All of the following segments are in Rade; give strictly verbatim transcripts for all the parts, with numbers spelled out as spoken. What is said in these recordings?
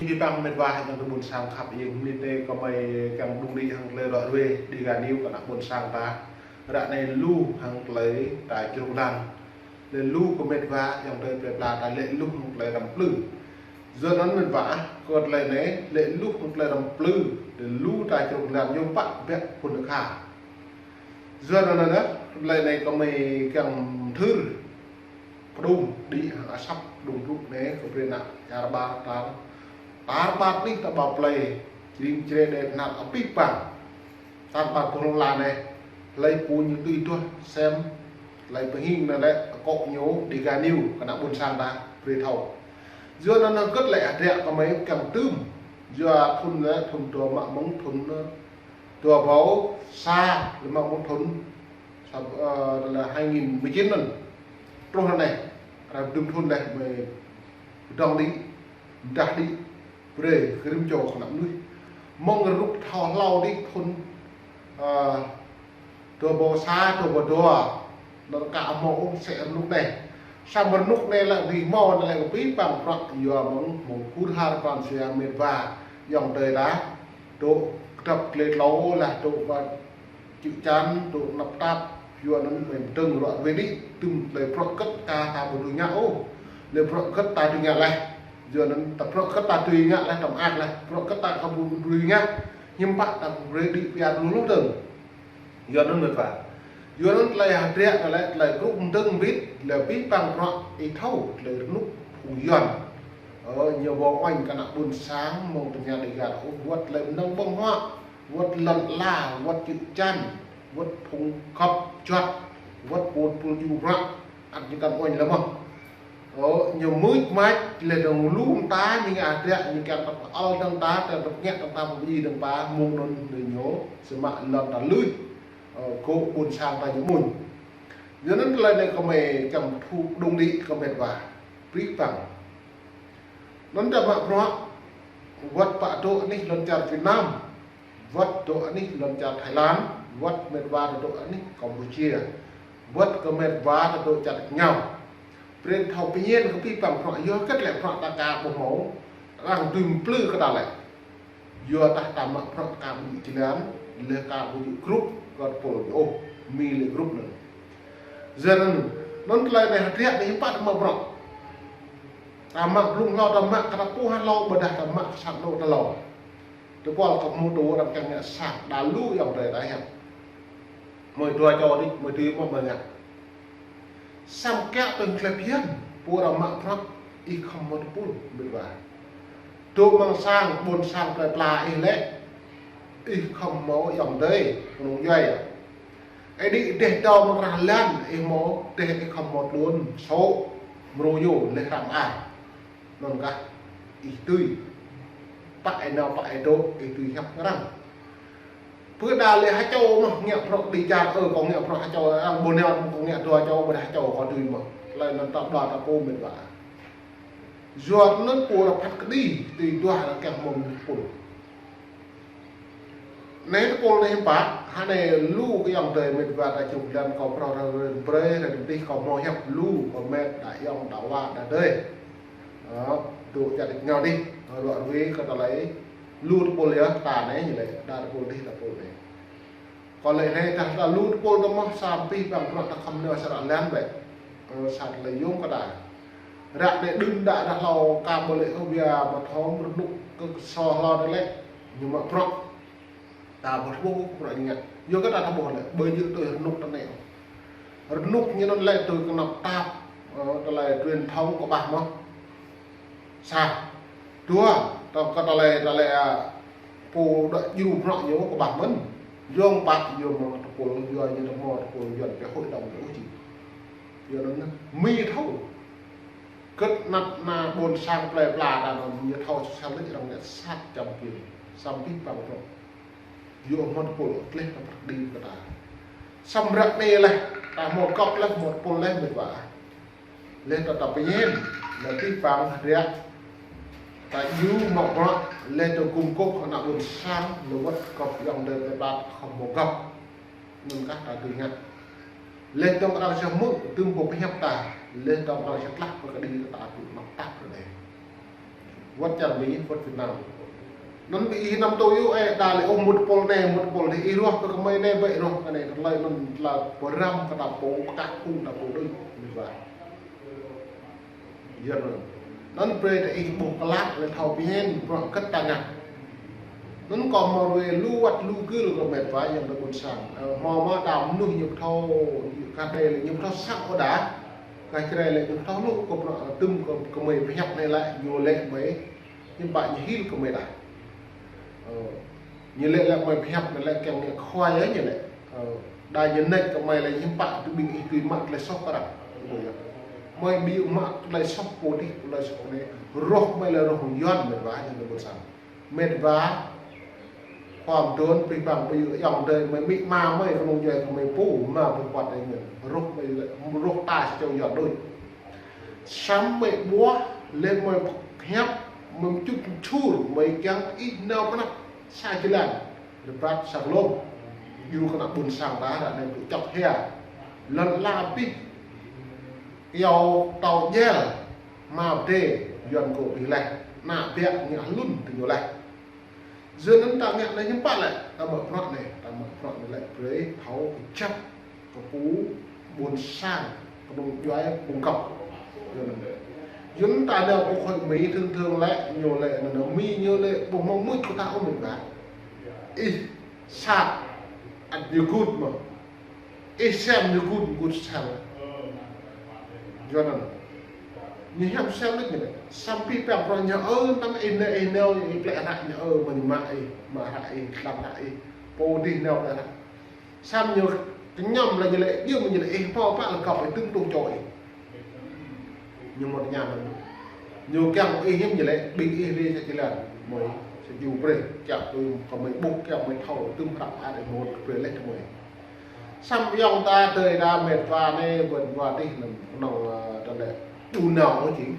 Ih păng mĭt wa hăng ƀuôn sang khăp ing, mĭt anei kơ mei kiăng đung đĭ hăng klei ră ruê Dega News kơ ană ƀuôn sang ta. Ră anei lu hăng klei ta čruk lan. Lĕ lu kơ mĭt wa ayŏng adei plei pla ta lĕ lu hăng klei răm plư. Yua anăn mĭt wa ah, kơ klei anei lĕ lu hăng klei răm plư, lĕ lu ta čruk lan ñu pă biă phŭn kha. Yua anăn ah, klei anei kơ mei kiăng mthưr pđŭng đĭ hăng asăp pđŭng brŭ anei kơ brei ană čar ƀar tar. Tar ƀar anih ta ƀă plei, jring čre đe hnat apih păng. Tar ƀar pô hla anei, hlei pô ñu tui duah sem, hlei pô hing anăn lĕ akŏ ñu Dega News kơ ană ƀuôn sang ta brei thâo. Yua anăn gơ̆t lĕ hdră kơ mei kiăng tưm. Yua thŭn lĕ thŭn dua mă mơ̆ng thŭn, ơ, dua êbâo sa lĕ mă mơ̆ng thŭn, sa, ơ, lĕ hai nghìn mười chín anăn. Truh anei, arăng dŭm thŭn leh mei dŏng đĭ, mdah đĭ, brei kơ rĭm čô kơ ană mnuih. Mơ̆ng rơnŭk thâo hlâo đĭ thŭn, ơ, dua êbâo sa, dua êbâo dua, anăn ka mâo ôh msĕ rơnŭk anei. Săm rơnŭk anei lĕ dưi mâo anăn lĕ kơ pih păng prăk yua mơ̆ng mâo kur har pran jua mĭt wa ayŏng adei ta. Dôk kdăp klei tlâo lah dôk ba čư̆ čan, dôk năp tap, yua anăn mei mdơ̆ng ră ruê đĭ, tŭm klei prăk gơ̆t ka ta ƀu dưi ngă ôh. Lĕ prăk gơ̆t ta dưi ngă leh. Yua anăn ta prăk gơ̆t ta dưi ngă leh, ta mơak leh. Prăk gơ̆t ta ka ƀu dưi ngă, hiam pă ta brei đĭ pia lu lu dơ̆ng. Yua anăn mĭt wa. Yua anăn klei hdră anăn lĕ klei krŭ mdơ̆ng mbĭt, lĕ pih păng prăk ih thâo klei rơnŭk phung Yuăn. Ơ, ñu ƀuh uêñ kơ ană ƀuôn sang mơ̆ng tơña Dega ôh, wăt klei mnơ̆ng ƀơ̆ng huă, wăt lăn ala, wăt čư̆ čan, wăt phung găp juăt, wăt pôn pul ju prăk, ăt ñu kăn uêñ lĕ mơh. Ơ, ñu mưč mač leh dơ̆ng lu mta ñu ngă hdră ñu kiăng tăp ăl dơ̆ng ta, kiăng tăp ngă dơ̆ng ta, pơbĭ dơ̆ng ta, mơ̆ng anăn leh ñu, sơmă lăn ta lui, ơ, kơ ƀuôn sang ta ñu mưč. Yua anăn klei anei kơ mei kiăng thu đung đĭ kơ mĭt wa. Pih păng. Anăn ta mă prăk, wăt pă dôk anih lăn čar Việt Nam, wăt dôk anih lăn čar Thái Lan, wăt mĭt wa dôk anih Campuchia, wăt kơ mĭt wa dôk čar êngao. Brei thâo pơñen kơ pih păng prăk, yua hgĕt lĕ prăk ta ka ƀu mâo, arăng dưi mplư kơ ta lĕ. Yua dah ta mă prăk ka ƀu jơlan, leh ka ƀu jŭ grup kơ tơpul ôh, mi lĕ grup anăn. Yua anăn, anăn klei anei hdră anei hiam pă ta mă prăk. Ta mă blŭng hlâo, ta mă kơ ta pô hlâo, ƀiădah ta mă kơ sang anôk ta hlâo. Tơpul kơ mơ̆ng tơ arăng kiăng ngă sang, đa lu ayŏng adei ta hiăp. Mơi dua čô đĭ, mơi tui mơ̆ mơi ngă. Săm kiă tơ̆ng klei bhiăn, pô arăng mă prăk, ih khŏm mâo tơpul, mĭt wa. Dôk mơ̆ng sang, ƀuôn sang plei pla ih lĕ, ih khŏm mâo ayŏng adei, knŏng djuai. Ih đĭ deh dâo mơ̆ng krah lăn, ih mâo deh ih khŏm mâo tluôn, sô̆, mrô yô, leh hrăm ai. Anăn kah ih tui. Pă ih nao pă ih dôk, ih tui hiăp arăng. Pơ đa lĕ ha čô mơh ngă prăk đĭ čar, ơ, kâo ngă prăk ha čô, arăng ƀuôn nao kâo ngă dua čô, ƀiădah ha čô kâo dưi mơh. Klei anăn ta ƀuh ta pô mĭt wa. Yua anăn pô arăng phat kđi, tui duah arăng kiăng mâo tơpul. Anei tơpul anei hiam pă, hă anei lu kơ ayŏng adei mĭt wa ta čruk lan kâo prŏng ra brei, ra dih kâo mâo hiăp lu, kơ mĭt, đa ayŏng, đa wa, đa adei. Ơ, dôk čar êngao dih, ră ruê kơ ta lei, lu tơpul yơh, ta anei ñu lĕ, đa tơpul dih, đa tơpul anei. Kâo lĕ anei dah ta lu tơpul ta mơh sa pih păng prăk ta khŏm nao sa ră lan bĕ. Ơ, sa tlei yŏng kơ ta. Ră anei đưm đă dah hlâo ka ƀuh lĕ ơ bia mă thŏm rơnŭk kơ kso hlâo anei lĕ. Ñu mă prăk. Ta ƀuh ƀuh prăk ñu ngă. Yua kơ ta ta ƀuh lĕ, ƀơi jơ̆ tui rơnŭk ta anei. Rơnŭk ñu anăn lĕ tui knap tap, ơ, ta lei truyền thông kơ ƀah mơh. Sa. Dua, ta kơ ta lei, ta lei, a, pô đa djru prăk ñu kơ ƀah mơ̆n. Yŏng pă, yua mơ̆ng tơpul, yua ñu tơmâo tơpul, yua pia hội đồng ñu ôh či. Yua anăn, mi thâo. Gơ̆t anăp ană ƀuôn sang plei pla ta anăn ñu thâo sôl lĕ arăng ngă sat čăm pin. Săm pih păng prăk. Yua mâo tơpul tleh ta prăk đĭ kơ ta. Săm ră anei leh, ta mâo găp leh, mâo tơpul leh mĭt wa. Leh ta ta pơñen, leh pih păng hdră. Ta djru mă prăk, leh ta gŭm kôk ană ƀuôn sang, leh wăt găp ayŏng adei plei pla khŏm mâo găp. Anăn kah ta dưi ngă. Leh dơ̆ng arăng sa mơ̆, tŭm pô pơhiăp ta. Leh dơ̆ng arăng sa tlah pơ kđi ta tŭ năp tah kơ anei. Wăt čar Mi, wăt Việt Nam. Anăn bi ih năm tui yơh, ê, đa lĕ ôh mŭt pôl anei, mŭt pôl dih, ih ruah kơ kmei anei, ƀĕ ruah kơ anei, tơlơi anăn tla pơrăm kơ ta pô, kah phung ta pô đuč, mĭt wa. Yơh anăn. Anăn brei ta ih ƀuh klă lĕ thâo bi hĕn, bruă kơt ta ngă. Anăn kâo mâo ruê lu wăt lu gưl kơ mĭt wa yang ta ƀuôn sang. Ơ, mâo mâo ta mnuih ñu thâo, kah đei lĕ ñu thâo săng ôdah. Kah črei lĕ ñu thâo lu kơ bruă tŭm kơ, kơ mei pơhiăp anei lĕ, ñu lĕ mei, ñu pă ñu hil kơ mei dah. Ơ, ñu lĕ lĕ mei pơhiăp anei lĕ kiăng ngă khua ya ñu lĕ. Ơ, đa ñu nĕč kơ mei lĕ ñu pă tŭ ƀing ih tui mă klei soh kơ arăng. Mei ƀiu mă klei soh pô dih, klei soh anei. Roh mei lĕ roh Yuăn mĭt wa, ñu lĕ ƀuôn sang. Mĭt wa, khua mduôn, pih păng ƀiu ayŏng adei mei amĭ ama mei knŏng djuê kơ mei pô, ama pô kuat ai ngăn. Roh mei lĕ, roh ta čô Yuăn đuč. Săm mei ƀuah, lĕ mei pơhiăp, mei mčŭt mčhur, mei kiăng ih nao pnăp sa jơlan. Rơbat sa lông. Djru kơ ană ƀuôn sang ta, ră anei tŭ čŏk hia. Lăn ala pih. Kyâo tâo jel. Mă pdê, Yuăn kơ pih leh. Ană biă ngă hlŭn tơ ñu leh. Yua anăn ta ngă anei hiưm pă lĕ, ta mă bruă anei, ta mă bruă anei lĕ brei thâo kjăp kơ pô ƀuôn sang, knŏng djuai pô găp. Yua anăn, yua anăn ta nao kơ khối Mi, thường thường lĕ, ñu lĕ, anăn Mi ñu lĕ, ƀuh mâo mưč kơ ta ôh mĭt wa. Ih, sat, ăt ñu gŭt mơh. Ih sem ñu gŭt, gŭt sem. Yua anăn. Ñu hiam sem lĕ ñu lĕ. Săm pih păng bruă ñu ơ, tăm ih nao, ih nao, ih plĕ hră ñu ơ, mă ñu mă ih, mă hră ih, tlam hră ih. Pô dih nao plĕ hră. Săm ñu kñăm lĕ ñu lĕ, djŏ mơh ñu lĕ, ih pô pă lĕ kăp ih tŭm tŭ čô ih. Ñu mâo tơña anăn. Ñu kiăng ih hiam ñu lĕ, ƀing ih lĕ sa jơlan. Mei, sa jŭ brei, kiăng tui kơ mei ƀuh, kiăng mei thâo, tŭm hră ăt ih mâo brei leh kơ mei. Săm ayŏng ta tơi đa mĭt wa anei, ƀuôn wa dih anăn, knŏng, ơ, ta lĕ, ƀu nao ôh jing.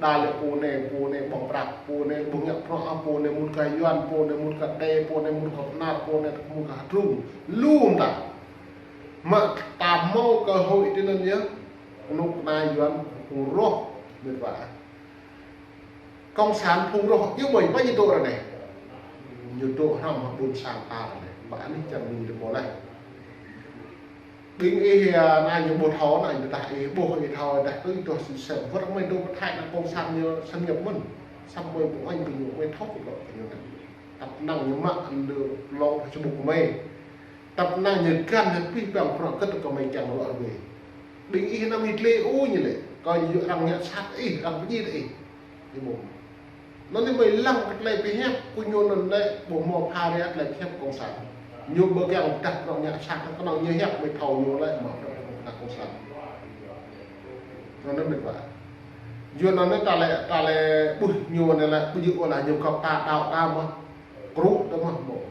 Đa lĕ pô anei, pô anei ƀơ̆ng prăk, pô anei ƀơ̆ng ngă prăk, pô anei mŭt kơ Yuăn, pô anei mŭt kơ Đê, pô anei mŭt kơ Bơnar, pô anei mŭt kơ Hdrung. Lu mta. Mă ta mâo cơ hội ti anăn yơh. Knŭk kna Yuăn phung roh mĭt wa. Cộng sản phung roh, ñu ƀuh, ƀuh ñu dôk ară anei. Ñu dôk hrăm ƀuôn sang ta ară anei. Ƀă anih čar Mi lĕ mâo leh. Ƀing ih, ơ, anăn ñu ƀuh thâo, anăn ñu dah ih ƀuh, ih thâo, dah tui tuh si sem. Wăt mei dôk pơthai anăn cộng sản ñu xâm nhập mơ̆n. Săm mei ƀuh anăn ƀing ñu mei thâo kơ bruă ñu anăn. Tăp năng ñu mă anăn lŏ Facebook kơ mei. Tăp năng ñu găn ñu pih păng bruă kơt kơ mei kiăng lŏ rơwê. Ƀing ih năm ih tlĕ ôh ñu lĕ. Kơ ñu arăng ngă sat ih, arăng pơjit ih. Ñu ƀuh. Anăn mei lăng kơ tlei pơhiăp, kơ ñu anăn lĕ, ƀuh mâo pha ria tlei pơhiăp cộng sản. Ñu ƀu kiăng dah prŏng ngă sat, knŏng ñu hiăp mei thâo ñu lĕ, mă prŏng ngă cộng sản. Anăn mĭt wa. Yua anăn ta lĕ, ta lĕ, ƀuh ñu anăn lĕ, ƀu djŏ ôh lĕ ñu kăp ta, đăo ta mơh. Krŭ ta mơh, ƀuh.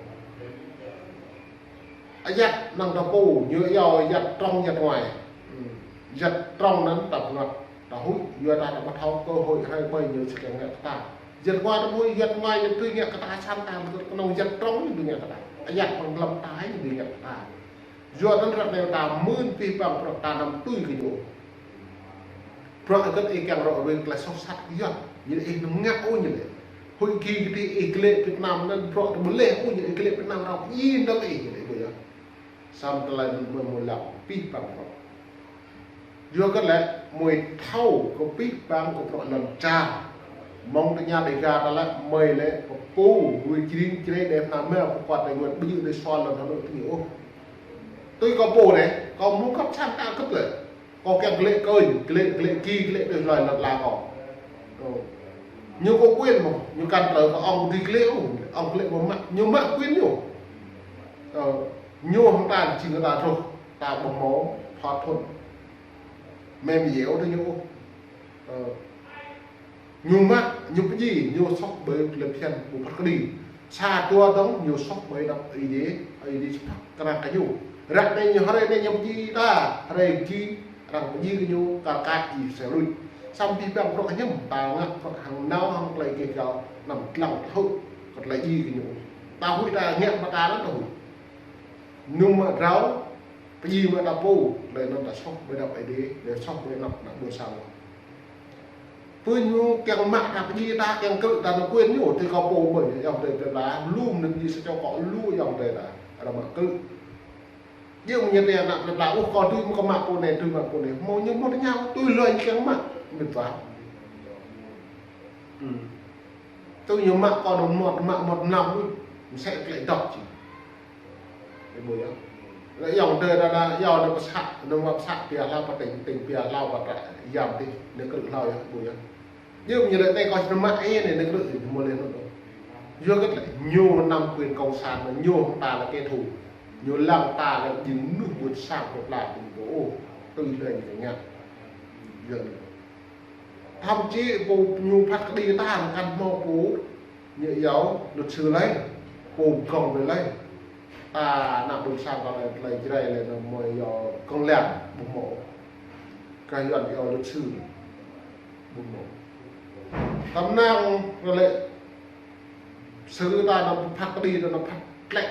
Ayăt năng ta pô, ñu yua ayăt trong ayăt ngoai. Hmm. Ayăt trong anăn ta pngăt, ta huĭ, yua ta, ta ƀu thâo cơ hội hrơi ƀai ñu si kiăng ngă ta. Ayăt ngoai ta huĭ, ayăt ngoai ñu tui ngă kơ ta săn ta, knŏng ayăt trong ñu tui ngă kơ ta. Ayăt păng hlăm ta ñu tui ngă kơ ta. Yua anăn ră anei ta mưn pih păng prăk ta năm tui kơ ñu. Bruă kơt ih kiăng rŏ rui klei soh sat yơh. Ñu lĕ ih năm ngă ôh ñu lĕ. Huĭ ki kơ ti ih klĕ Việt Nam anăn bruă tơ mleh ôh ñu lĕ ih klĕ Việt Nam rŏ ih năm ih ñu lĕ ih yơh. Săm tơlơi mei mâo lăng pih păng bruă. Yua kơ lĕ mei thâo kơ pih păng kơ bruă lăn čar. Mơ̆ng tơña Đêga ta lĕ mei lĕ kơ pô, rui čring črei đe pnam mei pơkuat đe nguan ƀu djŏ đe sual lăn Hà Nội tơ ñu ôh. Tui kâo pô anei, kâo mâo găp sang ta găp lĕ. Kâo kiăng klĕ kơnh, klĕ, klĕ ki, klĕ tui hloi lăn ala kâo. Ơ. Ñu kơ quyền mơh, ñu kăn tơl kơ ŏng dưi klĕ ôh, ŏng klĕ mơh mă, ñu mă quyền ñu. Ơ, ñu hŏng ta, jing ta truh, ta ƀuh mâo, thâo thŭn. Mei mơyê ôh tơ ñu ôh. Ơ. Ñu mă, ñu pơjing, ñu soh ƀơi klei bhiăn pô phat kđi. Sa dua dơ̆ng, ñu soh ƀơi anăp Aê Diê, Aê Diê phat kđi kơ ñu. Ră anei ñu hriê anei ñu pơjing ta, hriê pơjing, arăng pơjing kơ ñu, kar kač jing sa luč. Săm pih păng bruă hiam, ta ngă bruă hăng nao hăng klei kê kâo, năm dlăng thŭ, kơ klei jing kơ ñu. Ta huĭ ta ngă mta anăn ta huĭ. Ñu mă drao, pơjing mă ta pô, klei anăn ta soh ƀơi anăp Aê Diê, leh soh ƀơi anăp ană ƀuôn sang. Pô ñu kiăng mă ta pơdjai ta kiăng krư̆ ta nao quyền ñu, ti kâo pô mơi, ayŏng adei plei pla, lu mnơ̆ng djai sa čô kâo lu ayŏng adei ta, arăng mă krư̆. Djơ̆ mơ̆ng ñu ti ană plei pla, ôh, kâo tui mă kâo mă pô anei, tui mă pô anei. Mâo ñu mâo tơña, tui lu ñu kiăng mă, mĭt wa. Tui ñu mă kâo nao mâo, mă mâo năm, msĕ klei dôk či. Ih ƀuh yơh. Leh ayŏng adei ta, ta, ayŏng adei pơsă, nao mă pơsă pia hlao pơ tỉnh, tỉnh pia hlao pơ trại giam ti, nao krư̆ hlao yơh, ƀuh yơh. Djơ̆ mơ̆ng ñu lĕ ti kâo srăng mă ih anei, nao krư̆ ih mâo leh anăn. Yua kơ lĕ ñu nắm quyền cộng sản, ñu ta là kẻ thù. Ñu lăng ta lĕ jing mnuih ƀuôn sang plei pla ti ñu ôh, tui leh ñu ngă. Yua anăn. Thậm chí pô ñu phat kđi ta kăn mâo pô ñu iâu luật sư leh, pô gong leh. Ta nao ƀuôn sang kâo leh, leh Jrai leh, nao mâo iâu công an, ƀu mâo. Kơ Yuăn iâu luật sư, ƀu mâo. Tăm năng lĕ sư ta nao phat kđi, ta nao phat klĕ.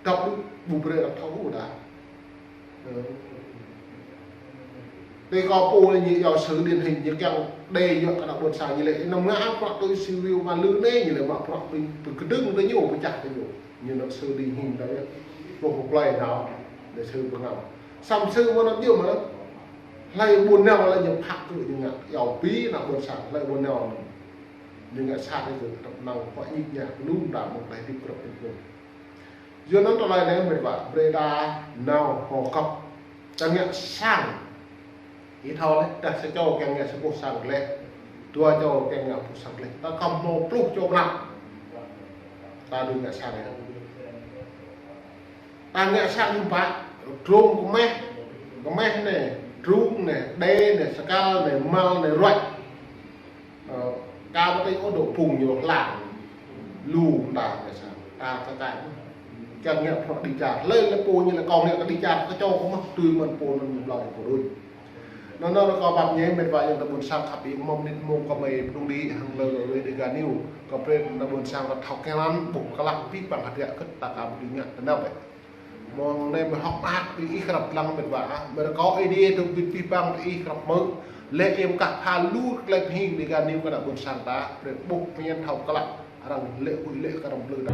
Dăp ƀu brei arăng thâo ôh ta. Ti kâo pô leh ñu iâu sư điển hình ñu kiăng đe dọa kơ ană ƀuôn sang ñu lĕ. Năm ngă prăk tui si video mă lư anei ñu lĕ mă prăk ƀing pơkdơ̆ng tơ ñu, pơčah tơ ñu. Ñu nao sư điển hình ta yơh. Pluh pô plei nao, leh sư pơngăm. Săm sư mâo nao djơ̆ mơh. Hlei ƀuôn nao leh ñu phak tơ ñu ngă. Iâu bi ană ƀuôn sang, hlei ƀuôn nao. Ñu ngă sat tơ ñu, tăp năng kơ ñik ñak, lŭm đa mâo klei hdĭp grăp hdĭp ñu. Yua anăn tơlơi anei mĭt wa, brei ta nao hŏng kăp. Ta ngă sang. Ih thâo leh, dah sa čô kiăng ngă sa boh sang leh. Dua čô kiăng ngă boh sang leh. Ta kăm mâo pluh čô mnă. Ta đuĕ ngă sang leh. Ta ngă sang hiưm pă, drông kmeh, kmeh anei, drông anei, đe anei, skal anei, mal anei, ruăč. Ơ, ka ƀu tui ôh dôk phung ñu hlang. Lu mta ngă sang. Ta ka ka. Kiăng ngă prăk kđi čar. Hlei lĕ pô ñu lĕ kâo ngă kđi čar, kơ čô kâo mơh, tui mơ̆n pô anăn ñu blei pô đuč. Anăn, anăn kâo pap ñe mĭt wa ayŏng adei ƀuôn sang khăp ih mâo mnĭt mông kơ mơi pơdŭng đĭ hŏng lơ lơ Dega News. Kâo brei ană ƀuôn sang kâo thâo kơ lăn ƀuh klă pih păng hơdră kơt ta ka ƀu dưi ngă tơ nao bĕ. Mơ̆ng anei mơ̆ hŏk mơak ti ih krăp lăng mĭt wa, ah. Mơ̆ kâo Aê Diê dôk bi pih păng ti ih krăp mơ̆. Leh iêm kah pha lu klei pơhing Dega News kơ ană ƀuôn sang ta, brei ƀuh pơñen thâo klă, arăng lĕ huĭ lĕ kơ arăng blŭ ta.